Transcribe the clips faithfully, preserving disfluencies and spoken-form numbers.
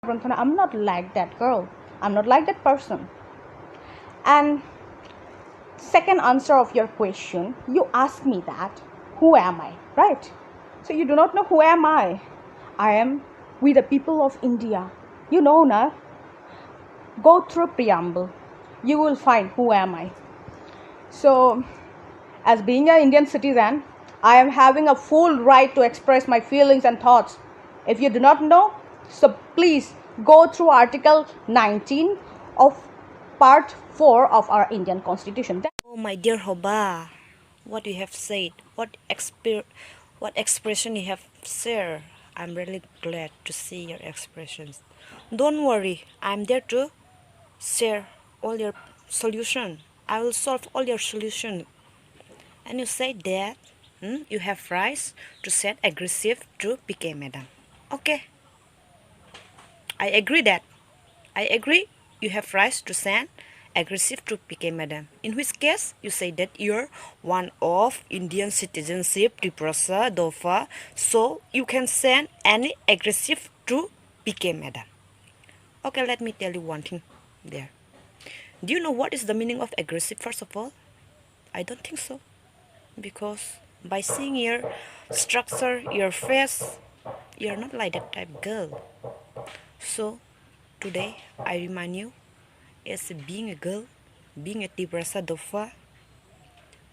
Ramthana, I'm not like that girl. I'm not like that person. And second answer of your question, you ask me that, who am I, right? So you do not know who am I. I am with the people of India. You know, na? Go through preamble. You will find who am I. So, as being an Indian citizen, I am having a full right to express my feelings and thoughts. If you do not know, so please go through Article nineteen of Part four of our Indian Constitution. Oh, my dear Hoba, what you have said, what exper- what expression you have shared, I'm really glad to see your expressions. Don't worry, I'm there to share all your solution. I will solve all your solution. And you say that, hmm, you have rights to send aggressive to P K madam. Okay. I agree that. I agree you have rights to send aggressive to P K madam. In which case, you say that you're one of Indian citizenship, Tiprasa, Dofa, so you can send any aggressive to P K madam. Okay, let me tell you one thing there. Do you know what is the meaning of aggressive, first of all? I don't think so. Because by seeing your structure, your face, you're not like that type girl. So, today, I remind you, as being a girl, being a Tiprasa Dofa,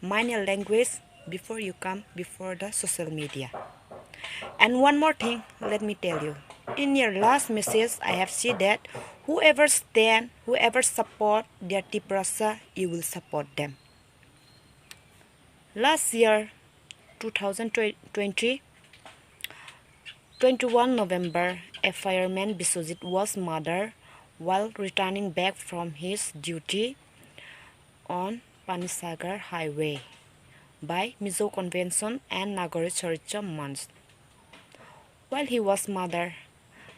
mind your language before you come before the social media. And one more thing, let me tell you. In your last message, I have said that whoever stand, whoever support their Tiprasa, you will support them. Last year, two thousand twenty, twenty-one November, a fireman Biswajit was murdered while returning back from his duty on Panisagar Highway by Mizo Convention and Nagori Choricho Manch. While he was murdered,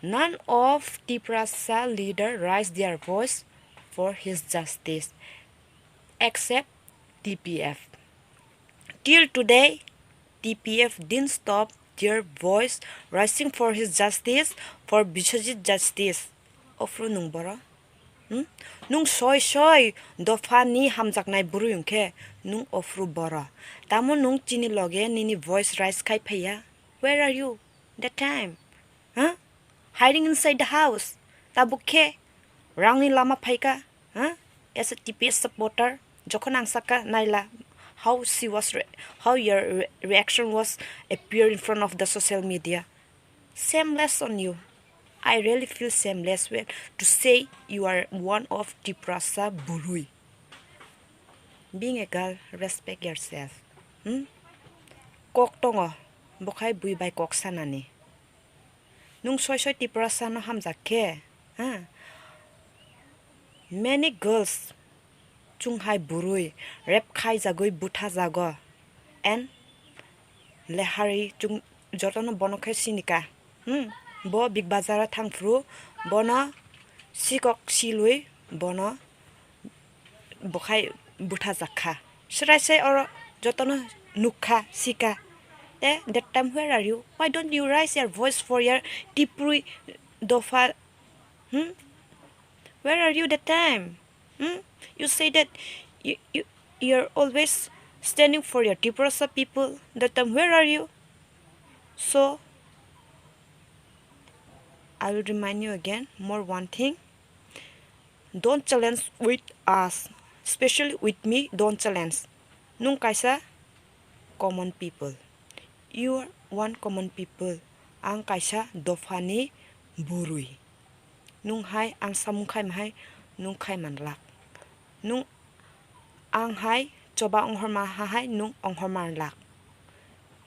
none of Tiprasa leader raised their voice for his justice, except T P F. Till today, T P F didn't stop their voice raising for his justice, for Biswajit justice. Ofru nung boro? Hmm? Nung soi soi dopha ni hamjaknai bwrwi wngkhe nung ofru boro. Tamo nung chini loge nini voice raise khai phaiya? Where are you that time? Huh? Hiding inside the house. Tabuk khe rangni lama phaika? Huh? As a T P F supporter, jokhon ang saka naila how she was re- how your re- reaction was appear in front of the social media. Shameless on you. I really feel shameless when to say you are one of Tiprasa burui. Being a girl, respect yourself. Hmm? Kok tongo, bokhai bui bai kok sanani. Nung soi soi Tiprasa no hamjak khe, ha? Many girls chunghai burui rep khai jagoi butha jago and lehari chung jotono bono khe sinika. Hmm? Bo Big Bazar o thang phuru bono sikok silwi bono bokhai butha jakha. Srai sai oro jotono nukha sika. Eh, that time where are you? Why don't you raise your voice for your Tipri dopha? Hmm? Where are you that time? Hmm? You say that you, you, you're always standing for your Tiprasa people. That time where are you? So, I will remind you again more one thing. Don't challenge with us, especially with me, don't challenge. Nung kaisa common people. You are one common people. Ang kaisa dophani burui. Nung hai ang samung khai mahai nung khai manlak. Nung ang hai choba onghorma ha hai nung onghorma lak.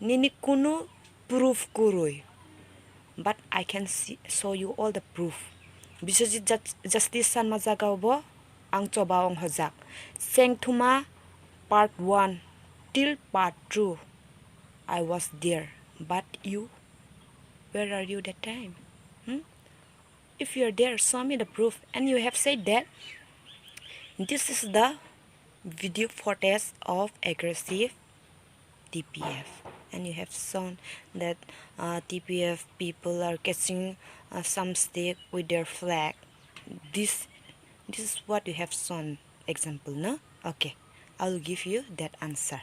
Nini kunu proof kurui. But I can see, show you all the proof. Biswajit Jat- Justice Sanma jaga bo ang choba onghojak. Sengthuma part one till part two. I was there, but you, where are you that time? Hmm? If you are there, show me the proof. And you have said that this is the video footage of aggressive T P F. And you have shown that uh, T P F people are catching uh, some state with their flag. This, this is what you have shown example, no? Okay, I will give you that answer.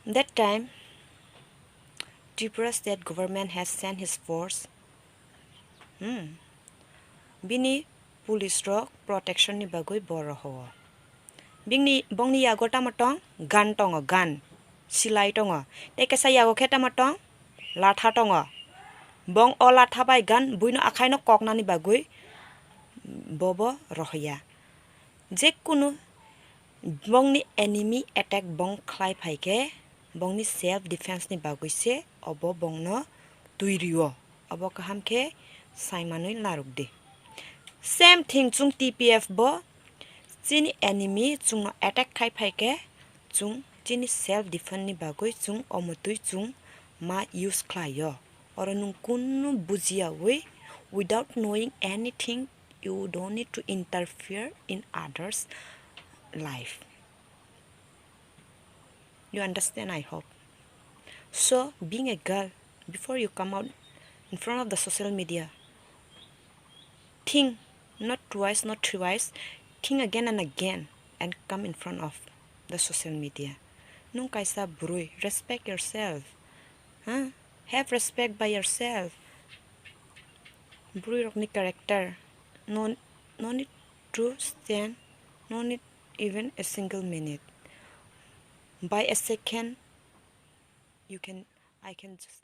That time, Tripura state government has sent his force. Hmm. Bini police rok protection ni bagwi bo roho. Bini, bongni yago tamo tong? Gun tongo, gun. Silai tongo. Tei kesa yago khe tamo tong? Latha tongo. Bong o latha bai gun buino akhai no koknani bagwi bobo rohoya. Je kunu bongni enemy attack bong khlai phai khe, bongni self defense ni bagwi se obo bongno twi rio. Obo kaham khe saimanwi narwk di. Same thing, chwng T P F bo chini enemy chwngno attack khai phai khe, chwng chini self defense ni bagwi chwng omo twi chwng ma use khlai o. Oro nwng kunu bujiyawi, without knowing anything, you don't need to interfere in others' life. You understand, I hope. So, being a girl, before you come out in front of the social media, think not twice, not thrice, think again and again and come in front of the social media. Nwng kaisa bwrwi, respect yourself. Huh? Have respect by yourself. Bwrwi rokni character. No, no need to stand, no need even a single minute. By a second, you can, I can just